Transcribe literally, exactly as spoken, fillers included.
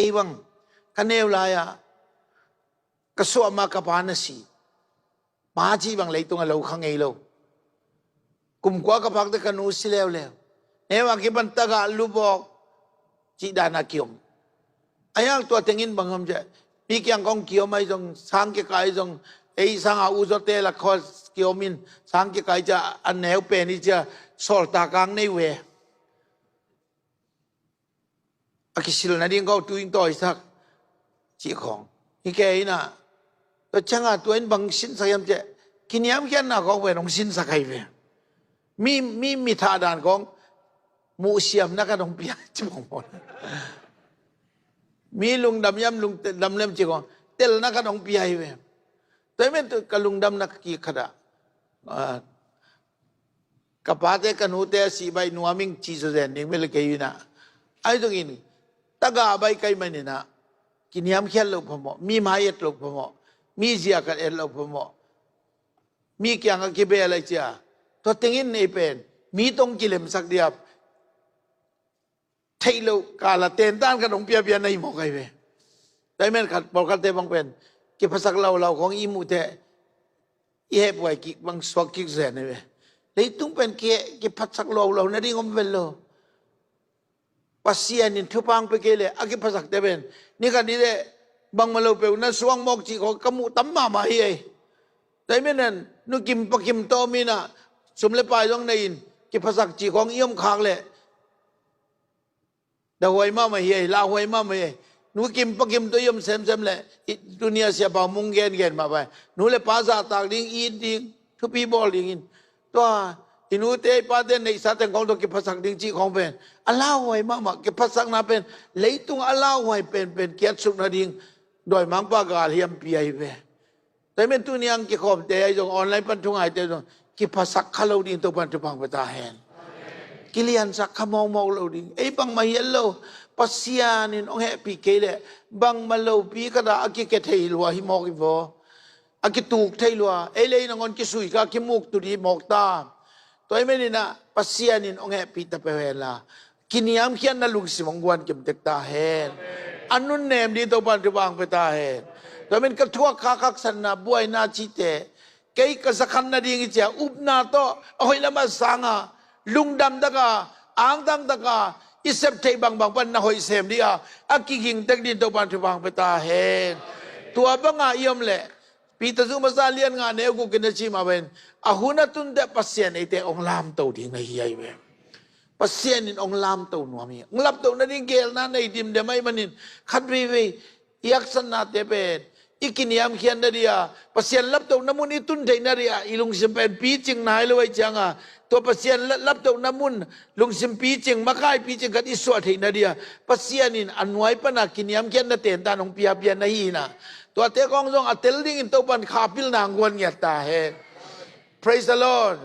Kei bang ka neu lai-ah ka suah ma ka pa na si, pa cih bang leitungah lo kha ngei lo. Kum kua ka phakte ka nu si leuleu. Neu a kipan tagah lupawk cih dan a kiom. A hiang tua tengin bang om ciah, mi kiang kong kiom ahi zong, sang kika ahi zong, ei sanga u zawte la khaw kiom in, sang kika ahi ciah a neu pen hi ciah sawltak kang nei ve. A kisil nading ko tu in tawisak cih khawng hi kei inah. Tua cianga tua in bang sinsak hiam ciah, kiniamkhiatna khawng pen hong sinsak ahi ve. Mi, mi, mi thah dan khawng muhsiamna ka dong pia ci bawngbawn. Mi lungdam hiam, lungdam lem ci khawng telna ka dong pia ahi ve. Tua hi men tu ka lungdamna ka kik khatah, ah, ka pate ka nute a sih baih nuam ing ci zaw zen ding bel kei inah. Ahi zongin tagah baih kai maninah kiniamkhiat loh phamawh, mi mai et loh phamawh, mi ziakat et loh phamawh, mi kiangah kibel ahi cia. Tua tengin ei pen mi tong kilemsak diap theih loh kala tentan khat hong piapia na hi mawk ahi ve. Tua hi men khat pawlkhatte bang pen kiphasak laulau khawng i muhteh i hehpuai kik bang suak kik zen ahi ve. Leitung pen ki, kiphasak laulau nading om vel lo. Pasian in thupha hong pia kei leh a kiphasakte pen ni khat ni leh bangmah lo peuh na suang mawk cih khawng ka muh tam mahmah hi ei. Tua hi men an nu kim pa kim tawh minah sum le pai zong nei in kiphasak cih khawng i om khak leh dahuai mahmah hi ei, lauhuai mahmah hi ei. Nu kim pa kim tawh i om semsem leh i tunia siapa mung gengen mah pai, nu le pa zahtak ding, it ding, thupi bawl dingin tua i nute i pate neihsa teng khawng tawh kiphasak ding cih khawng pen a lauhuai mahmah. Kiphasakna pen leitung a lauhuai penpen kiatsuk nading dawimangpa gal hiampi ahi ve. Tua hi men tuniang kikhawmte ahi zong online pan thungaite zong kiphasak kha lo ding Topan thupha hong pia ta hen. Kiliansak kha mawkmawk lo ding. Ei bangmah hial lo. Pasian in hong hehpih kei leh bangmah lopi khatah a kike thei lua hi mawk hi vaw. A kituk thei lua. Ei lei nangawn kisui kha kimuk tu dih mawk ta. Tua hi meninah Pasian in hong hehpih ta peuh henla kiniamkhiatna lungsim hong guan kimtek ta hen. A nunnem ding Topan thupha hong pia ta hen. Tua men ka thuak kha khaksanna buaina cihte kei ka zakhan nading i cia upna tawh a hoih lamah sanga lungdam taka angdang taka i sep theih bangbang pan na hoih sem dih a a kigingtek ding Topan thupha hong pia ta hen. Tua banga i om leh Peter zumasa lian nga neu guk in a ci mah pen a hun a tunte Pasian eite hong lamto ding na hi ahi ve. Pasian in hong lamto nuam hi. Hong lapto nading geelna nei dimdem ahi manin khat veivei i haksatnate pen i kiniamkhiat nadih a Pasian lapto na mun i tun theih nadih a i lungsim pen picing nai lo ahi cianga tua Pasian la- lapto na mun lungsim picing makai picing khat i suah theih nadih a Pasian in a nuai pana kiniamkhiatna tentan hong piapia na hi inah tuate kawng zong a tel dingin Topan khapilna hong guan ngiat ta hen. Praise the Lord.